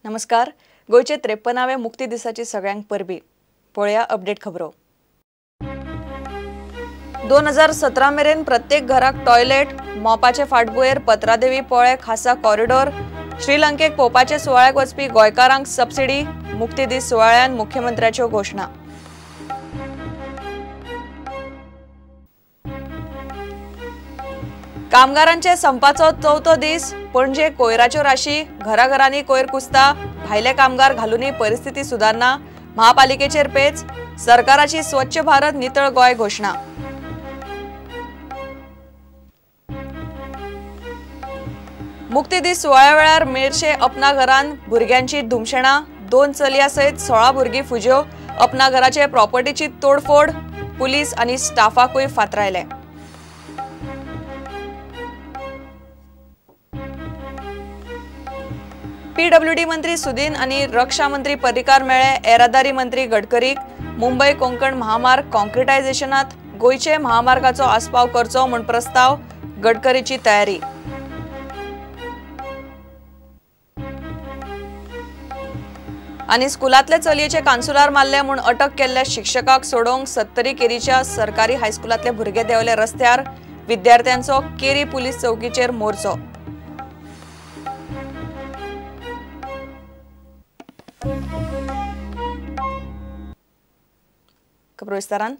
नमस्कार. गोंयचे 53व्या मुक्ती दिसाची सगळ्यांक परबी. पळया अपडेट खबरो. 2017 मेरेन प्रत्येक घराक टॉयलेट, मोपाचे फाटभुंयेर पत्रादेवी पोळे खासा कॉरिडॉर, श्रीलंकेक पोपाचे सुवाळ्याक वचपी गोंयकारांक सबसिडी, मुक्ती दीस सुवाळ्यान मुख्यमंत्र्याच्यो घोशणा. कामगारांचे संपाचो चवथो दीस, पणजे कोयराच्यो राशी, घराघरांनी कोयर कुसता, भायले कामगार घालूनय परिस्थिती सुदारना, महापालिकेचेर पेच, सरकाराची स्वच्छ भारत नितळ गोंय घोशणा. मुक्ती दीस सुवाळ्या वेळार मेरशे अपना घरान भुरग्यांची धुमशेणां, 2 चलयां सयत 16 भुरगीं फुज्यो, अपना घराचे प्रॉपर्टीची तोडफोड, पुलीस आनी स्टाफाकूय फातरायले. पीडब्ल्यूडी मंत्री सुदीन आनी रक्षा मंत्री पर्रीकार मेळे येरादारी मंत्री गडकरीक मुंबय कोंकण महामार्ग कॉन्क्रिटायझेशनात गोंयचे महामार्गाचो आस्पाव करचो म्हूण प्रस्ताव, गडकरीची तयारी. आनी स्कुलांतले चलयेचे कान्सुलार मारले म्हूण अटक केल्ल्या शिक्षकाक सोडोवंक सत्तरी केरीच्या सरकारी हायस्कुलांतले भुरगे देंवले रस्त्यार, विद्यार्थ्यांचो केरी पुलीस चौकीचेर मोर्चो. खबरो विस्तारान.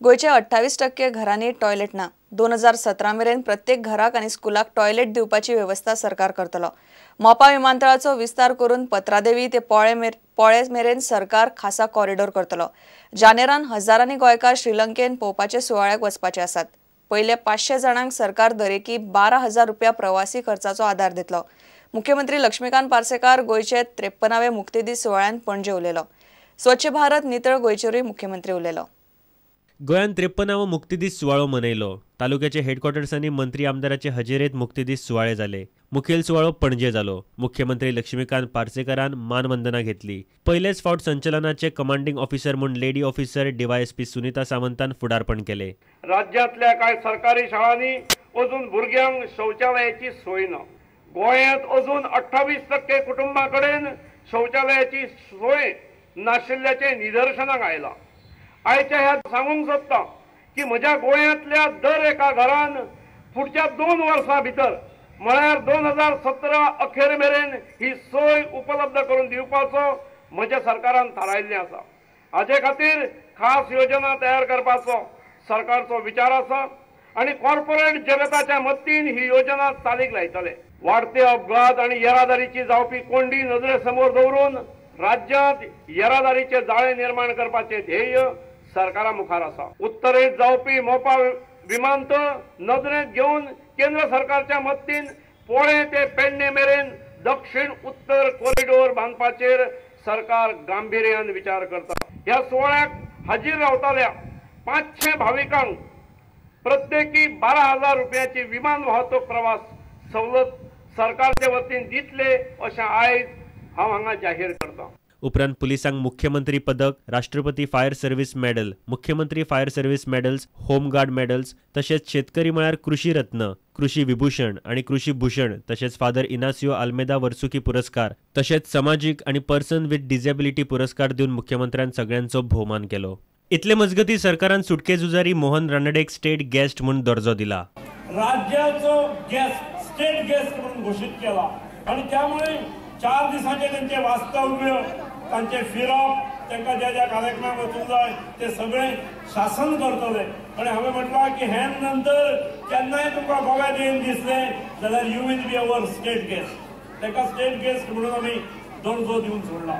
गोंयचे 28% घरांनी टॉयलेट ना. 2017 मेरेन प्रत्येक घराक आनी स्कुलाक टॉयलेट दिवपाची वेवस्था सरकार करतलो. मोपा विमानतळाचो विस्तार करून पत्रादेवी ते पोळे मेरेन सरकार खासा कॉरिडॉर करतलो. जानेरान हजारांनी गोंयकार श्रीलंकेन पोवपाचे सुवाळ्याक वचपाचे आसात. पयले 500 जाणांक सरकार दरेकी 12,000 रुपया प्रवासी खर्चाचो आदार दितलो. मुख्यमंत्री लक्ष्मीकांत पार्सेकार गोंयचे 53वे मुक्ती दीस सुवाळ्यान पणजे उलयलो. स्वच्छ भारत नितळ गोंयचेरूय मुख्यमंत्री उलयलो. गोंयांत 53वो मुक्तीदीस सुवाळो मनयलो. तालुक्याचे हेडक्वॉर्टर्सांनी मंत्री आमदाराचे हजेरेत मुक्तीदीस सुवाळे जाले. मुखेल सुवाळो पणजे जालो. मुख्यमंत्री लक्ष्मीकांत पार्सेकारान मानवंदना घेतली. पयलेच फावट संचलनाचे कमांडिंग ऑफिसर म्हूण लेडी ऑफिसर डीवायएसपी सुनीता सावंतान फुडारपण केले. राज्यांतल्या कांय सरकारी शाळांनी अजून भुरग्यांक शौचालयाची सोय ना. गोंयांत अजून 28% कुटुंबां कडेन शौचालयाची सोय नाशिल्ल्याचें निदर्शनाक आयलां. आयच्या ह्या सांगूंक सोदता की म्हज्या गोंयांतल्या दर एका घरान फुडच्या 2 वर्सां भितर म्हळ्यार 2017 अखेर मेरेन ही सोय उपलब्ध करून दिवपाचो म्हज्या सरकारान थारायिल्लें आसा. हाजे खातीर खास योजना तयार करपाचो सरकारचो विचार आसा आनी कॉर्पोरेट जगताच्या मदतीन ही योजना चालीक लायतले. वाडते अपघात आनी येरादारीची जावपी कोंडी नदरे समोर दवरून राज्यांत येरादारीचे जाळे निर्माण करपाचे ध्येय सरकारा मुखार आसा. उत्तरेत जावपी मोपा विमानतळ नदरेंत घेवन केंद्र सरकारच्या मदतीन पोळे ते पेडणे मेरेन दक्षिण उत्तर कॉरिडॉर बांदपाचेर सरकार गांभिर्यान विचार करता. ह्या सुवाळ्याक हाजीर रावतल्या 500 भाविकांक प्रत्येकी 12,000 रुपयाची विमान वाहतूक प्रवास सवलत सरकारचे वतीन दितले अशें आयज हांव हांगा जाहीर करता. उपरांत पुलिसांक मुख्यमंत्री पदक, राष्ट्रपती फायर सर्व्हिस मेडल, मुख्यमंत्री fire service medals, home guard medals तशेंच शेतकरी मळार कृषी रत्न, कृषी विभूषण आनी कृषी भूषण तशेंच फादर इनासियो आल्मेदा वर्सुकी पुरस्कार तशेंच समाजीक आनी पर्सन विथ डिसेबिलिटी पुरस्कार दिवन मुख्यमंत्र्यान सगळ्यांचो भोवमान केलो. इतले मजगती सरकारान सुटके झुजारी मोहन रानडेक स्टेट गेस्ट म्हूण दर्जो दिला. राज्याचो गेस्ट स्टेट गेस्ट म्हणून घोषित केला आणि त्यामुळे 4 दिसांचे त्यांचे वास्तव्य, तांचे फिरप, तांकां ज्या ज्या कार्यक्रमाक वचूंक जाय ते सगळे शासन करतले. आनी हांवें म्हटलां की हे नंतर केन्नाय तुमकां गोव्यात येवन दिसलें जाल्यार you will be our state guest. तांकां स्टेट गेस्ट म्हणून आमी दर्जो दिवन सोडला.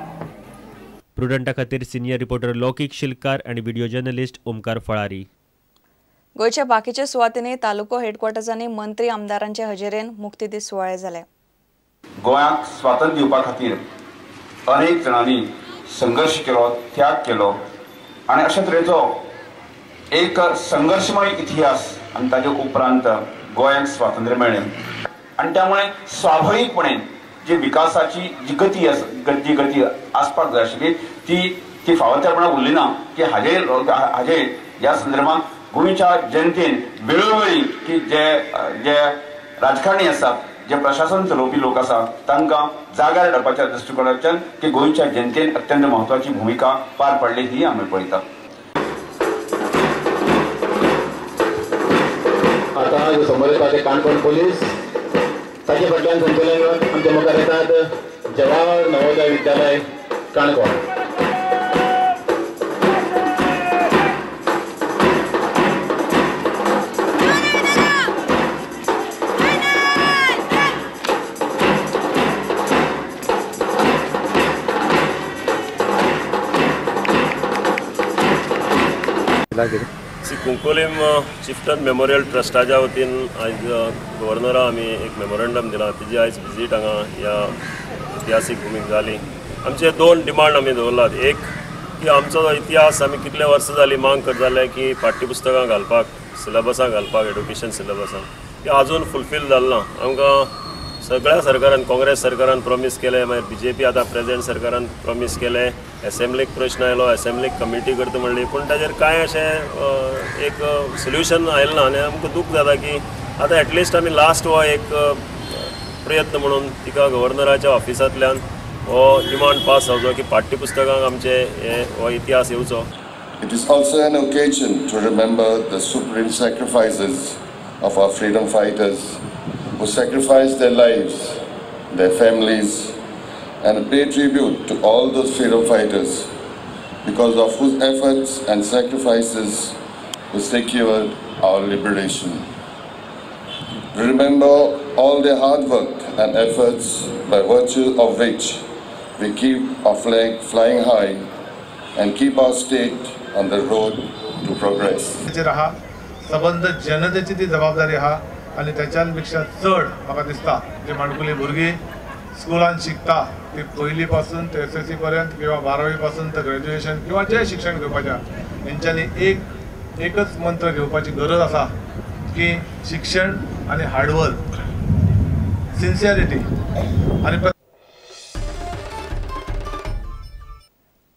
प्रुडंटा खातीर सिनियर रिपोर्टर लौकीक शिलकार आनी व्हिडिओ जर्नलिस्ट ओमकार फळारी. गोंयच्या बाकीच्या सुवातींनी तालुको हेडक्वॉर्टर्सांनी मंत्री आमदारांचे हजेरेन मुक्ती दीस सुवाळे जाले. गोंयाक स्वातंत्र्य दिवपा खातीर अनेक जाणांनी संघर्श केलो, त्याग केलो आनी अशे तरेचो एक संघर्शमय इतिहास आनी ताजे उपरांत गोंयाक स्वातंत्र्य मेळ्ळें आनी त्यामुळे स्वाभाविकपणे जी विकासाची जी गती आसा, जी गती आसपाक जाय आशिल्ली ती फावो त्या प्रमाणान उरली ना की हाजे हाजे ह्या संदर्भात गोंयच्या जनतेन वेळोवेळी की जे जे राजकारणी आसात, जे प्रशासन चलोवपी लोक आसा तांकां जाग्यार हाडपाच्या दृश्टिकोनांतल्यान की गोंयच्या जनतेन अत्यंत म्हत्वाची भुमिका पार पडली ही आमी पळयता. आतां समोर येता ते काणकोण पोलीस, ताचे फाटल्यान संचलन आमच्या मुखार येतात जवाहर नवोदय विद्यालय काणकोण. कुंकोलीम चिफ्टन मेमोरियल ट्रस्टाच्या वतीन आयज गव्हर्नरा आमी एक मेमोरंडम दिलां. तिजी आयज विजीट हांगा ह्या इतिहासीक भुमीक जाली. आमचे दोन डिमांड आमी दवरलात. एक की आमचो इतिहास आमी कितले वर्सां जालीं मांग करताले की पाठ्यपुस्तकां घालपाक, सिलेबसां घालपाक, एडुकेशन सिलेबसां, ती आजून फुलफील जालें ना. आमकां सगळ्या सरकारान, काँग्रेस सरकारान प्रॉमीस केलें, मागीर बीजेपी आतां प्रेजेंट सरकारान प्रॉमीस केलें, एसेंब्लीक प्रश्न आयलो, एसेंब्लीक कमिटी करता म्हणली, पूण ताजेर कांय अशें एक सोल्युशन आयलें ना. आनी आमकां दूख जाता की आतां एटलिस्ट आमी लास्ट हो एक प्रयत्न म्हणून तिका गव्हर्नराच्या ऑफिसांतल्यान हो डिमांड पास जावचो की पाठ्यपुस्तकांक आमचे हे हो इतिहास येवचो. It is also an occasion to remember the supreme sacrifices of our freedom fighters who sacrificed their lives, their families, and pay tribute to all those freedom fighters because of whose efforts and sacrifices we secured our liberation. We remember all their hard work and efforts by virtue of which we keep our flag flying high and keep our state on the road to progress. सबंद जनतेची ती जबाबदारी आहा आनी त्याच्यापेक्षा चड म्हाका दिसता जे माणकुली भुरगीं स्कुलान शिकता ती पयली पासून ते एसएससी पर्यंत किंवा 12वी पासून ते ग्रॅज्युएशन किंवा जे शिक्षण घेवपाचें हेंच्यांनी एकच मंत्र घेवपाची गरज आसा की शिक्षण आनी हार्डवर्क, सिन्सियरिटी. आनी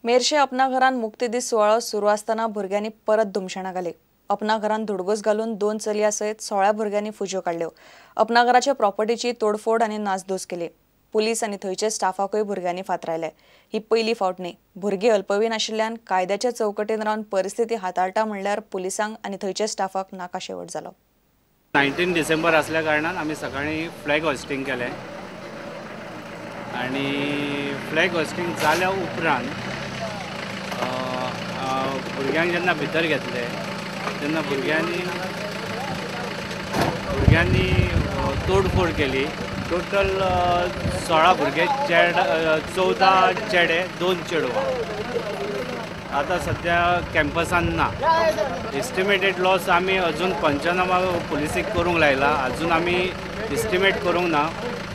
मेरशे अपना घरान मुक्ती दीस सुवाळो सुरू आसतना भुरग्यांनी परत धुमशेणां घाली. अपना घरान धुडगूस घालून 2 चलयां सयत 16 भुरग्यांनी फुज्यो काडल्यो. अपना घराच्या प्रॉपर्टीची तोडफोड आनी नासधूस केली. पुलीस आनी थंयचे स्टाफाकूय भुरग्यांनी फातरायले. ही पयली फावट न्ही. भुरगीं अल्पवयीन आशिल्ल्यान कायद्याच्या चौकटीन रावन परिस्थिती हाताळटा म्हणल्यार पुलिसांक आनी थंयचे स्टाफाक नाका शेवट जालो. 19 डिसेंबर असल्या कारणान आमी सकाळीं फ्लॅग होस्टिंग केलें आनी फ्लॅग होस्टिंग जाल्या उपरांत भुरग्यांक जेन्ना भितर घेतले तेन्ना भुरग्यांनी तोडफोड केली. टोटल 16 भुरगे, 14 चेडे, 2 चेडवां आतां सद्या कॅम्पसान ना. एस्टिमेटेड लॉस आमी अजून पंचनामा पुलिसीक करूंक लायला, अजून आमी एस्टिमेट करूंक ना.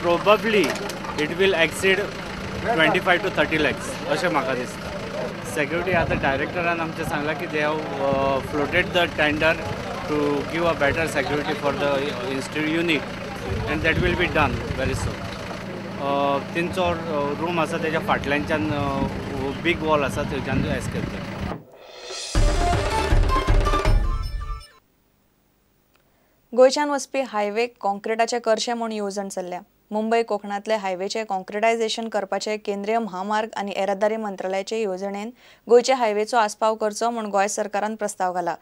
Probably it will exceed 25 to 30 lakhs अशें म्हाका दिसता. सेक्युरिटी आतां डायरेक्टरान आमचें सांगलां की they have floated the tender to give a better security for the institute unit and that will be done very soon. तेंचो रूम आसा तेज्या फाटल्यानच्यान बीग वॉल आसा थंयच्यान एस्केप जाता. गोंयच्यान वचपी हायवे कॉन्क्रिटाचे करचे म्हूण येवजण चल्ल्या. मुंबय कोकणांतले हायवेचे कॉन्क्रिटायझेशन करपाचे केंद्रीय म्हामार्ग आनी येरादारी मंत्रालयाचे येवजणेन गोंयच्या हायवेचो आस्पाव करचो म्हूण गोंय सरकारान प्रस्ताव घाला.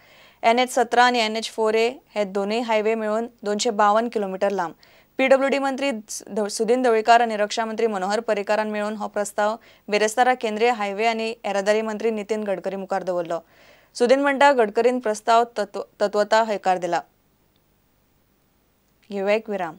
NH 17 आनी NH 4A हे दोनूय हायवे मेळून 252 किलोमिटर लांब. पीडब्ल्यूडी मंत्री सुदिन ढवळीकार आनी रक्षा मंत्री मनोहर पर्रीकारान मेळून हो प्रस्ताव बेरेस्तारा केंद्रीय हायवे आनी येरादारी मंत्री नितीन गडकरी मुखार दवरलो. सुदिन म्हणटा गडकरीन प्रस्ताव तत्वता हयकार दिला. घेवया एक विराम.